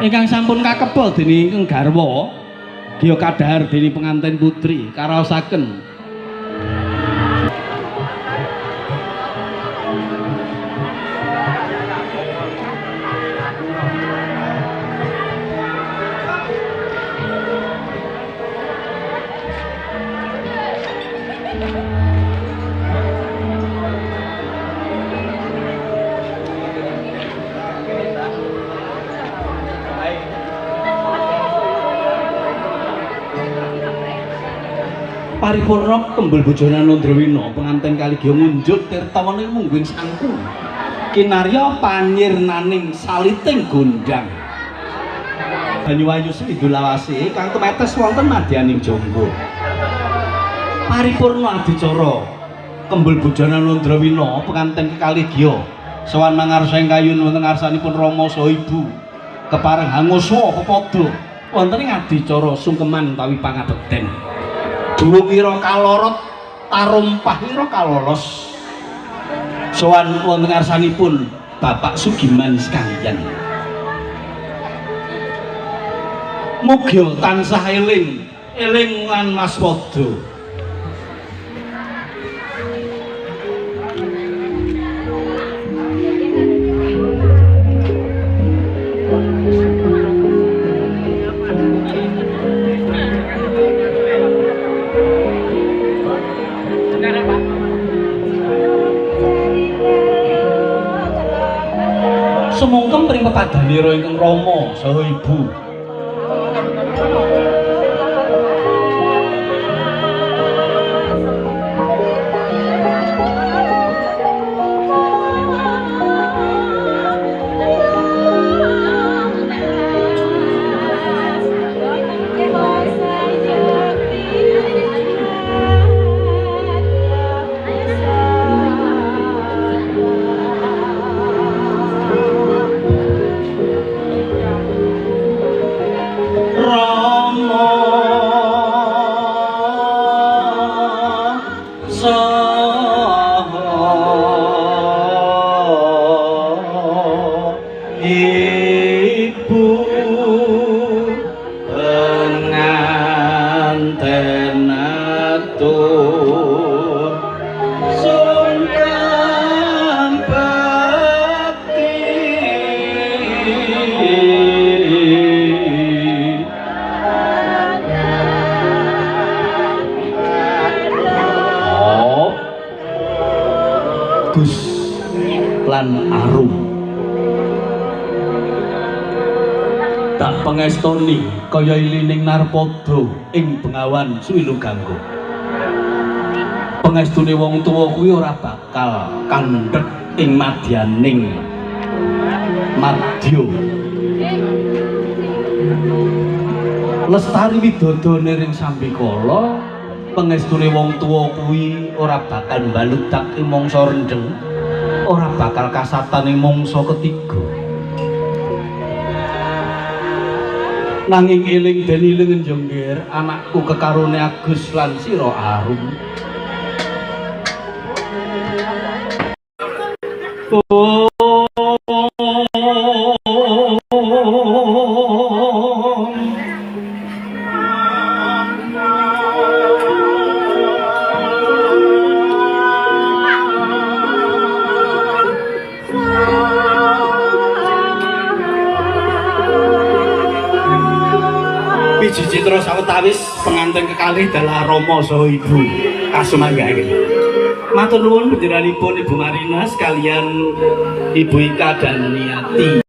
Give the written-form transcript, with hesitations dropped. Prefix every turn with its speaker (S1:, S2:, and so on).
S1: Ingkang sampun kakepel dening ingkang garwa giya kadhahar dening pengantin putri karaosaken. Paripurna kembul bojone Nandrawina pengantin kaligya ngunjuk tirta wonten mungguing sangku kinarya panyirnaning saliting gondang banyu ayu swidu lawase kang tumetes wonten madyaning jangga. Paripurna adicara kembul bojone Nandrawina pengantin kekalih sowan mangarsa ing kayun wonten ngarsanipun Rama saha ibu kepareng hanguswa pepadha wonten ing adicara sungkeman utawi pangabekten. Durung ira kalorot tarumpah ira kalolos sowan wonten ngarsanipun Bapak Sugiman sekalian. Mugi tansah eling eling lan waspada. Sumungkem pring pepadanira ingkang rama saha ibu. Gus lan Arum tak pengestoni kaya ilining narpada ing Bengawan Suwilu Gangga. Pengestune wong tuwa kuwi ora bakal kandhek ing madyaning madya. Lestari widodo niring sambikala pengestune wong tuwa kuwi ora bakal mbaludak ing mangsa rendheng, ora bakal kasatan ing mangsa ketiga. Nanging eling den eling njengger anakku kekarone Agus lan sira Arum. Wiji citra sawetawis pengantin kekalih dalah Rama saha ibu kasumanggake. Matur nuwun panjenenganipun Ibu Marina sekalian Ibu Ika dan Niati.